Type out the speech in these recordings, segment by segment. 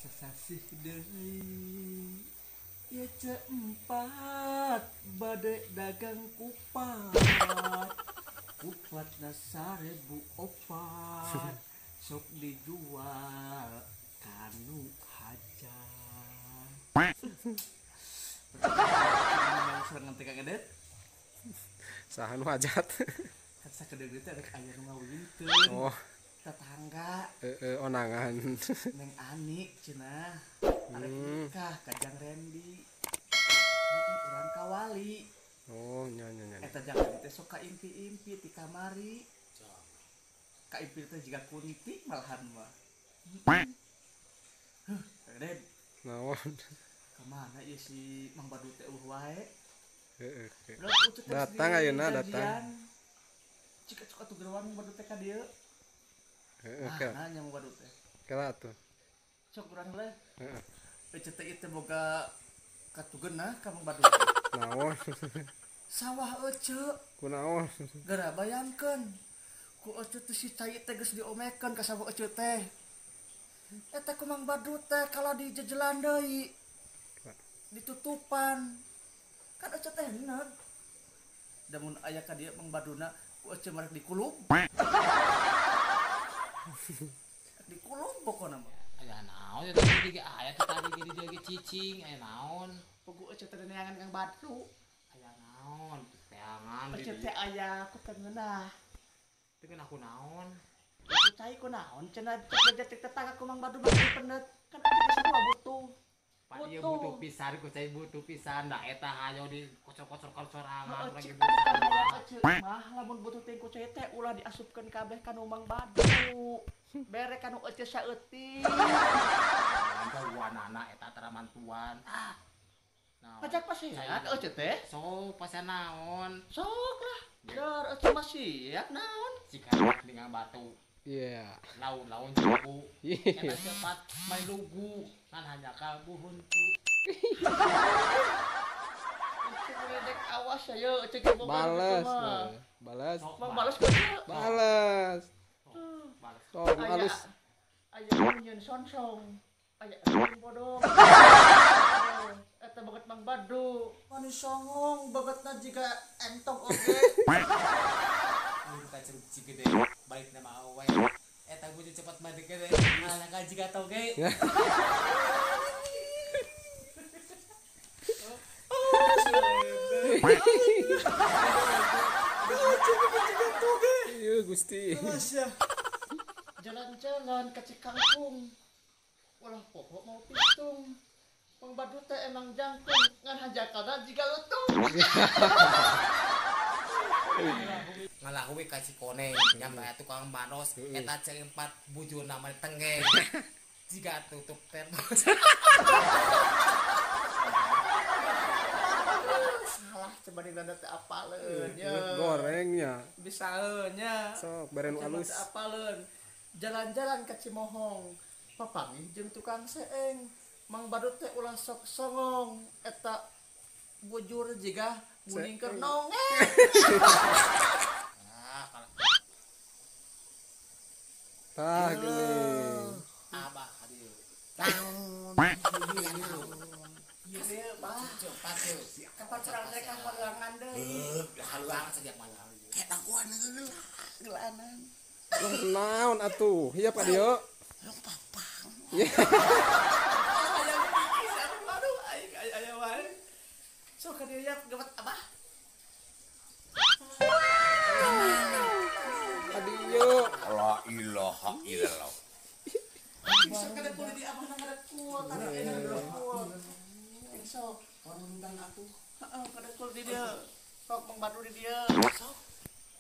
Sasasih deui ieu ceempat bade dagang kupat. Kupatna 1004 sok dijual kanu hajat. Serang nanti Kang Edet. Saha nu hajat? Kan sakedeung teh rek aya nu ngawinkeun. Oh. Tetangga. Heeh, onangan. Neng Ani cenah. Arek nikah ka Jang Rendi. Urang kawali. Oh, nya nya nya. Eta Jang Rendi teh sok kaimpi-impi ti kamari. Kaimpi teh jiga kunti malahan mah. Huh, Kang Edet. Naon? Kamana ieu si Mang Badu teh eueuh wae? Heeh. Datang ayeuna datang. Cik cuk atuh gerowan Mang Badu teh ka dieu. Heeh, nah, nya Mang Badu teh. Kela atuh. Sok urang heula. Heeh. Ece teh ieu teh boga katugeunah ka Mang Badu. Naon? Sawah ece. Kunaon? Geura bayangkeun. Ku ece teh si cai teh geus diomekeun ka sawah ece teh. Eta ku Mang Badu teh kalah dijejelan deui. Ditutupan. Kan ece teh enak. Da mun aya ka dieu Mang Baduna ku ece marek dikulub. Dikulub pokona mah. Aya naon ya tadi ge aya teh tadi ge di dieu ge cicing aya naon. Pugu ece teh neangan Kang Badru. Aya naon teangan di. Ece teh aya ku teh ngeunah. Teu ngeunah ku naon? Ku cai ku naon cenah cek detik tetangga ku Mang Badru bakal penet. Kan ece teh semua butuh. Pak ieu butuh pisan ku cai butuh pisan da eta hayo di kocor-kocor sorangan lagi butuh. Mah lamun butuh teh ku cai teh ulah diasupkeun kabeh ka nu Mang Badru. Bere ka nu ece saeutik. Wanana eta tara mantuan. Ah. Pajak pasian ece teh? Sok pasian naon? Sok lah. Der ece mah siap naon? Cikarak dengan batu. Iya. Yeah. Laun-laun cupu. Eta cepat main lugu kan hanya kalbu huntu. Ece awas ya ece ge balas. Balas. Mang balas ku Balas. Balas. Sok halus. Aya nyeun sonsong. Aya bodong. Eta banget Mang Badu. Mani songong bangetna jiga entong oge. Mun ka curug Cigede balik nama awe. Eta bucu cepat mandi gede. Anak jiga toge. Iya Gusti. Jalan-jalan ke Cikangkung. Ulah pokok mau pitung. Mang Badu teh emang jangkung ngan hajakana jiga lutung. Ngalahuwi ka Cikoneng nyampe tukang manos eta ceu empat bujurna mah tengeng jiga tutup termos. Salah coba di teh apaleun nya. Gorengnya. Bisaeun nya. Sok bere nu alus. Apaleun. Jalan-jalan ka Cimohong. Papanggih jeung tukang seeng. Mang Badu teh ulah sok songong eta bujur jiga nguning keur nongeng. Tah geuning. Abah ka dieu. Naon? Ieu bah cepat yeuh. Kapan urang rek ka haluangan deui? Haluangan setiap malam. Eta kuan heula geulanan. Naon atuh? Hiya Pak Dio. Long papang. Aduh aing aya wae. Sok ka dieu gawat abah. Adio. La ilaha illallah. Sok kada kudu di abah nang kul, kada kul. Sok undang atuh. Heeh, kada kul di dieu. Sok Mang Badu di dieu. Sok.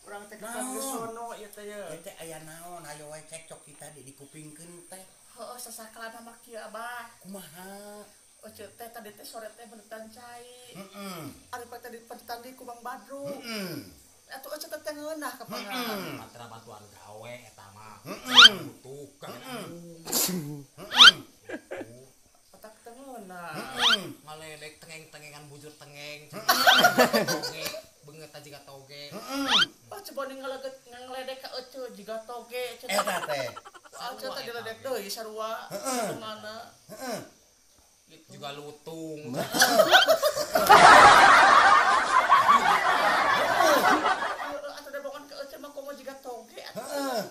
Urang teh ka sono ieu teh ye. Teh aya naon ayo wae cekcok kita di kupingkeun teh. Heeh, sasakalana mah kieu abah. Kumaha? Ece teh tadi teh sore teh benetan cai. Heeh. Ari tadi benetan di ku Mang Badru. Heeh. Atuh ece teh ngeunah ka pangalan. Matra bantuan gawe eta mah. Heeh. Butuh kan. Heeh. Otak teh ngeunah. Heeh. Ngaledek tengeng-tengengan bujur tengeng. Toge, beungeut jiga toge. Heeh. Oh coba ngledek ka ece jiga toge. Eta teh. Aca teh diledek deui sarua mana. Heeh. Gitu. Juga lutung. Atuh debongan ke Ece mah komo jiga toge atuh. Heeh.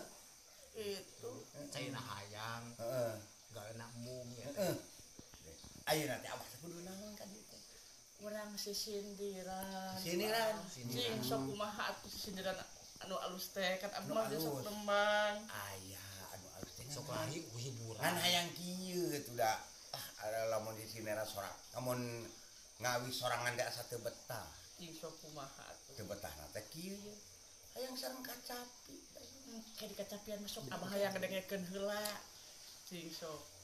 Itu. Caina hayang. Heeh. Gaena mung ya. Heeh. Ayeuna teh abah teh kudu naon ka dieu teh? Urang sisindiran. Sindiran. Cing sok kumaha atuh sisindiran anu alus teh kan abah Anu mah sok alus. nembang. Aya anu alus teh. Sok lari hiburan. Ngan hayang kieu kitu da. Ah, ada lamun di sinera sorang. Lamun ngawi sorangan teh asa teu betah. Cing sok kumaha atuh. Teu betahna teh kieu ye. Hayang sareng kacapi. Kayak dikacapian masuk abah hayang ngedengekeun heula. Cing sok.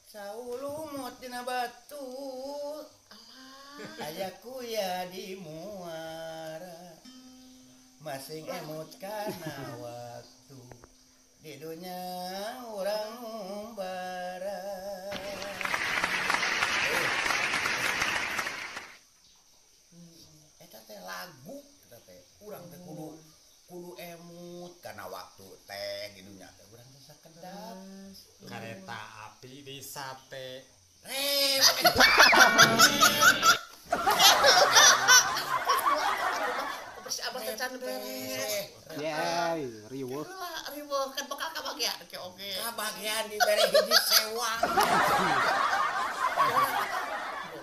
Saulumut dina batu. Alah. Aya kuya di muara. Masing emut kana waktu. Di dunya urang ngumbara. Eta teh lagu eta teh urang teh kudu emut kana waktu teh di dunya teh urang teh sakedap. Kereta api di sate. Rem. Terus abah teh can beres. Yeay, riweuh. Heula riweuh kan bakal kabagian ke oge. Kabagian dibere hiji sewa.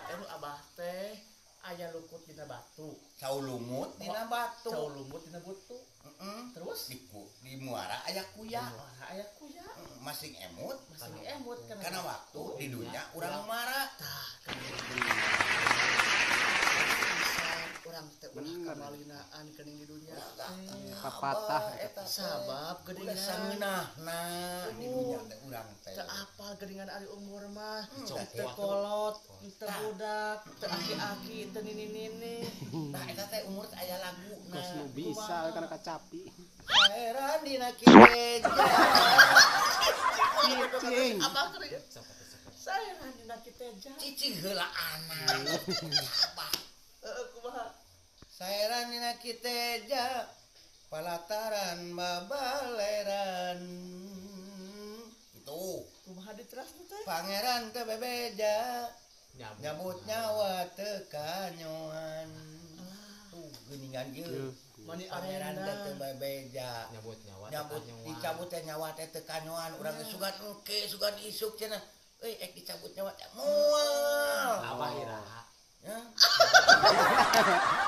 Teh nu abah teh aya lukut dina batu. Saulumut dina batu. Cau lumut dina butu. Heeh. Terus di muara aya kuya. muara aya kuya. Masing emut Masing emut kana waktu di dunya urang ngumbara. Tah urang teh ulah kamalinaan geuning di dunya. Papatah eta Sabab geuningan geuningan sangeunahna di dunya teh urang teh. Teu apal geuningan ari umur mah. Teu Teu kolot, teu budak, teu aki-aki, teu nini-nini. Nah eta teh umur teh aya laguna. Geus nu bisa kana kacapi. Heran dina kiteja. Cicing. Abah keur saeran dina kiteja. Cicing heula anak. Abah. Heeh kumaha? Saeran dina kiteja palataran babaleran. Itu Kumaha diteras teh? Pangeran teu bebeja nyabut nyawa teu kanyoan. Tuh geuningan ieu. Mani Pangeran teh teu bebeja Nyabut nyawa. nyabut dicabut teh nyawa teh teu kanyoan. Urang geus sugan engke sugan isuk cenah. Euy ek dicabut nyawa teh moal. Abah iraha. Ya.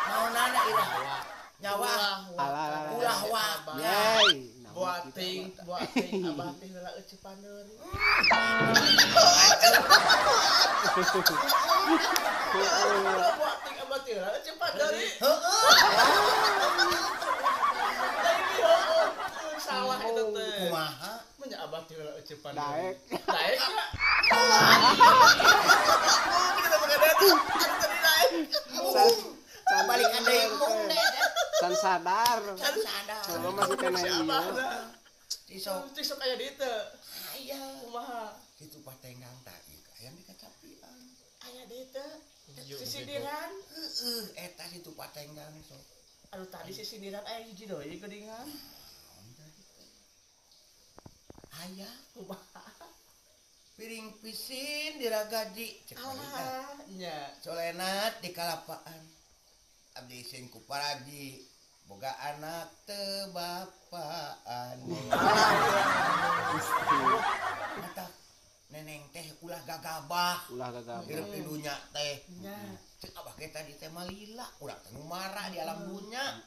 Naonana iraha? Nyawa. Alah. Ulah wak. Yeay. Buating, buating abah teh heula euceu pandeuri. Buating abah teh heula euceu pandeuri. Heeh. Lain salah eta teh. Kumaha? Mun abah teh heula euceu pandeuri. Daek. Daek nya. Kita begadang. Anu tadi daek. Balik deui mung deh. Can sadar. Can sadar. Coba masih kena Si ieu. abahna. Cisok. Cisok aya di teu. Aya. Kumaha? Kitu patenggang tah ieu hayang dikacapian. Aya di teu. Sisindiran. Heeh, eta situ patenggang sok. Aduh tadi sisindiran aya hiji deui geuningan. Aya Kumaha? Piring pisin diragaji cek Alah nya. Colenat di kalapaan. Abdi isin ku paraji boga anak teu bapaan. Mata neneng teh ulah gagabah. Ulah gagabah. Hirup di dunya teh. Nya. Cek abah ge tadi teh malila urang teh nu marah di alam dunya.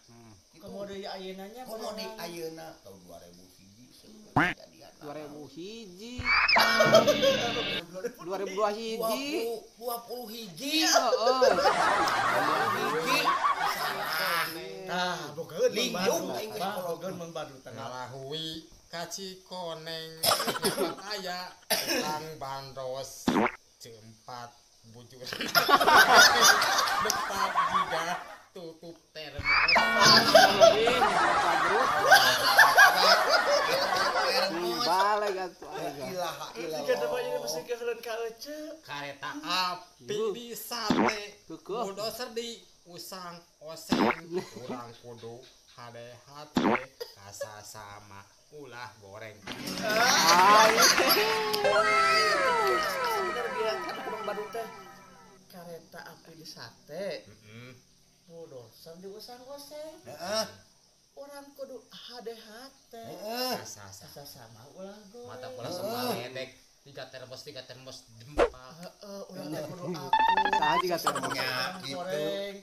Komo deui ayeuna nya. Komo deui ayeuna tahun 2001 kejadian. 2001. 2002 hiji. 20 hiji. Heeh. 20 hiji. Salah. Tah, bogaeun Lingjung aing geus bogaeun Mang Badru teh. Ngalahui kaci koneng nyapat aya tukang bandos ceempat bujur. Depat jiga tutup termos. Balik atuh aing. Ilaha illallah. Jika teh ieu pasti keuheulun ka ece. Kareta api di sate. Bulldozer di usang oseng. Urang kudu hade-hade kasasama ulah goreng. Bener bieu atuh Mang Badut teh. Kareta api di sate. Heeh. Bulldozer dioseng-oseng. Heeh. Urang kudu hade-hate. Heeh. Sasa Sasama ulah goreng. mata pola sembaledek 3 termos 3 termos dempal. Heeh, urang teh kudu akur. Saha juga termos. Nya, Urang gitu. goreng.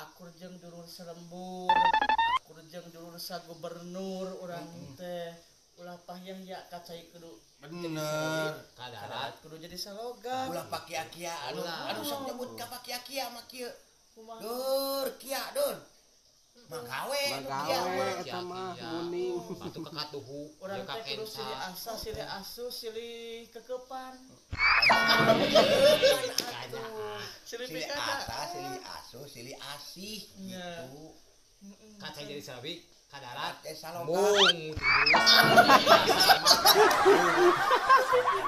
Akur jeung dulur selembur, akur jeung dulur sagubernur urang teh. Ulah pahyah ka cai kudu Bener. Kadarat kudu jadi salogan. Ulah pakia-kia anu Ulah. anu sok nyebut ka pakia-kia mah kieu. Kumaha? Dur, kia dur. Magawe nu kia Magawe mah. eta mah muning. Batu kakatuhu Urang jeung teh kudu silih kakensa. asa, silih asuh, silih kekepan. Silih Silih pikana. asa, silih asuh, silih asih Nya. gitu. Kaca jadi serabi kadarat Teh salogan. mung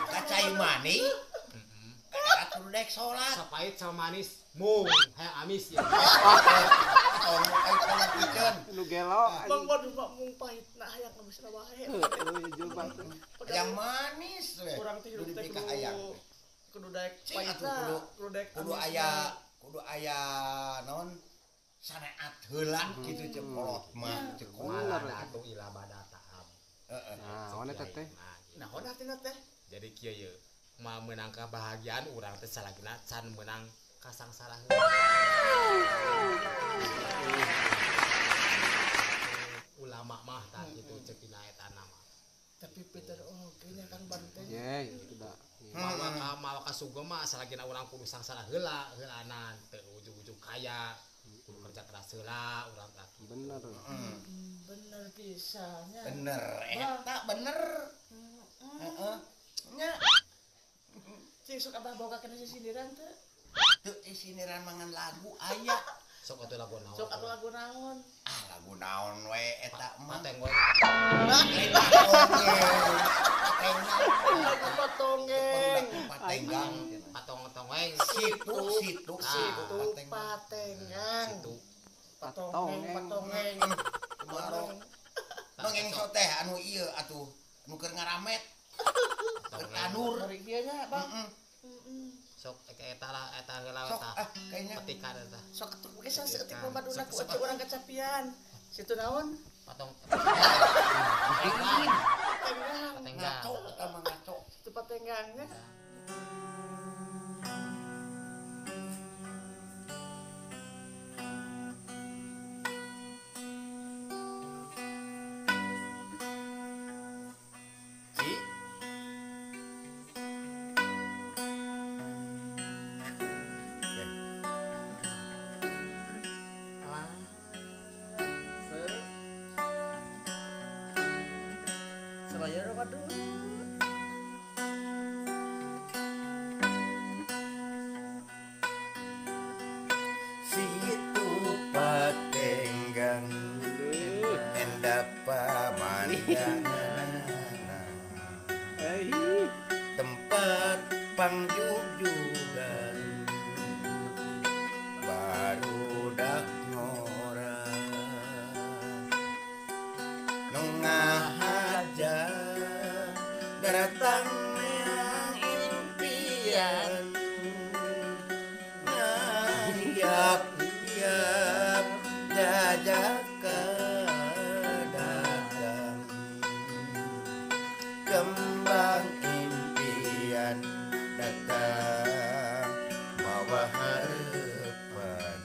Kacai mani. Kadarat kudu daek salat. sapait sama manis mung hayang amis ya. Tong ai kana pikeun. Nu gelo. Mang Badut mah mung pahitna hayang geus wae. Heueuh jelema teh. Yang manis we. Urang teh hidup Kudu teh dipika kudu hayang. kudu daek Cing atuh pahitna, kudu kudu daek kudu amisna. aya kudu aya naon saneat heula kitu cek kolot mah cek kolot. Malah atuh ila badataam. Heeh. Nah, naon eta teh? Naon artina teh? Jadi kieu ye mah meunang kebahagiaan urang teh salagina can meunang kasangsara heula. Ulama mah tah kitu ceuk dina eta nama. Tapi Peter oge nya Kang Badut teh. Ye, gitu da. Mawa ka mawa ka surga mah salagina urang kudu sangsara heula heulanan teu ujug-ujug kaya kudu kerja keras heula urang tah kitu. Bener. Bener pisannya. Bener eta bener. Heeh. Nya Cing sok abah boga kana sisindiran teh. teu isiniran mangan lagu aya. Sok atuh lagu naon? Sok atuh lagu naon? Ah lagu naon we eta mah. Pateng we. Lain patongeng. Lagu patongeng. Patenggang. Patong-tongeng. Situ situ situ Situ patenggang. patenggang. Situ. Patongeng patongeng. Kumaha? Nongeng sok teh anu ieu atuh nu keur ngaramet, keur tanur. Bari kieu nya, Bang. Heeh. Sok eta lah eta heula Sok eta. ah kayaknya Petikan eta. Sok atuh ge saeutik Mang Badutna ku ece urang kecapian. Situ naon? Patong. Patenggang. Patenggang. ngaco eta mah ngaco. Situ patenggangnya. Ci. Alah. Se. Selayar waduh. Situ patenggang endak pamandangan Eh, tempat pangjugjugan barudak ngora nu ngahaja datang meang impian ngahiap-hiap jajaka dagang kembang impian datang mawa harapan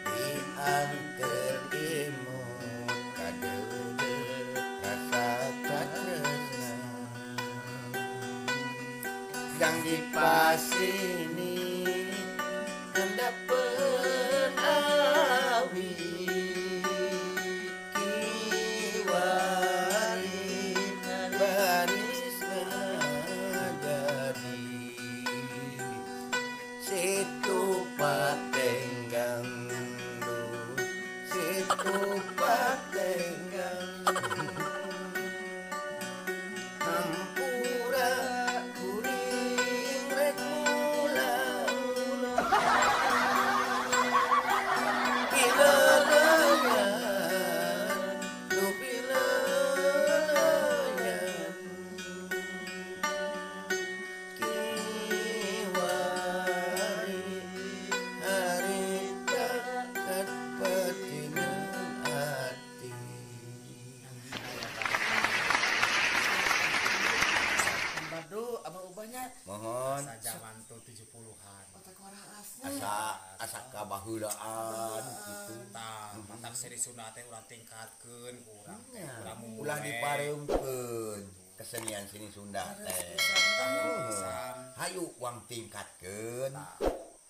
diantar imut kadeudeuh rasa katresna yang di pasini hendak penawi kiwari baris ngajadi situ patenggang lu situ patenggang hampura kuring rek mulang Asa ka baheulaan kitu. Tah, matak seni Sunda teh urang tingkatkeun ku urang teh, urang mumule. Ulah dipareumkeun kesenian seni Sunda teh. Hayu wang tingkatkeun,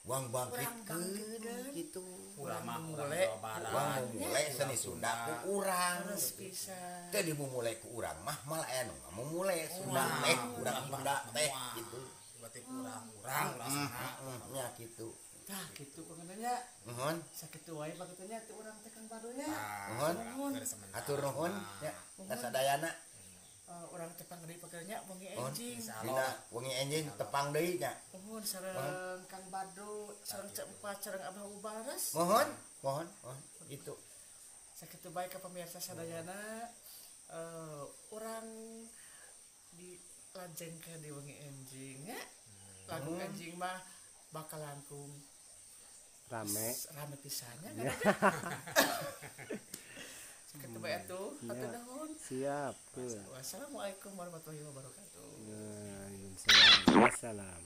wang bangkitkeun gitu. Urang mah urang Jawa Barat. Wang mumule seni Sunda ku urang. Pisan. Teu dimumule ku urang mah malah aya nu ngamumule Sunda teh, urang Sunda teh gitu. Berarti urang urang urang saha. Nya kitu. Tah kitu pangenanya. Nuhun. Sakitu wae pangenanya teh urang teh Kang Badonya. Nuhun. Hatur nuhun nya kasadayana. Urang tepang deui pagernya wengi enjing. Dina wengi enjing tepang deui nya. Nuhun sareng Kang Bado, sareng Cek Empat, sareng Abah Ubaras. Mohon, mohon, mohon gitu. Sakitu bae ka pamirsa sadayana. Urang di lajengkeun di wengi enjing nya. Lagu enjing mah bakal langkung rame. Rame pisannya kan. Sakitu bae atuh, hatur nuhun. Siap. Wassalamualaikum warahmatullahi wabarakatuh. Waalaikumsalam. Wassalam.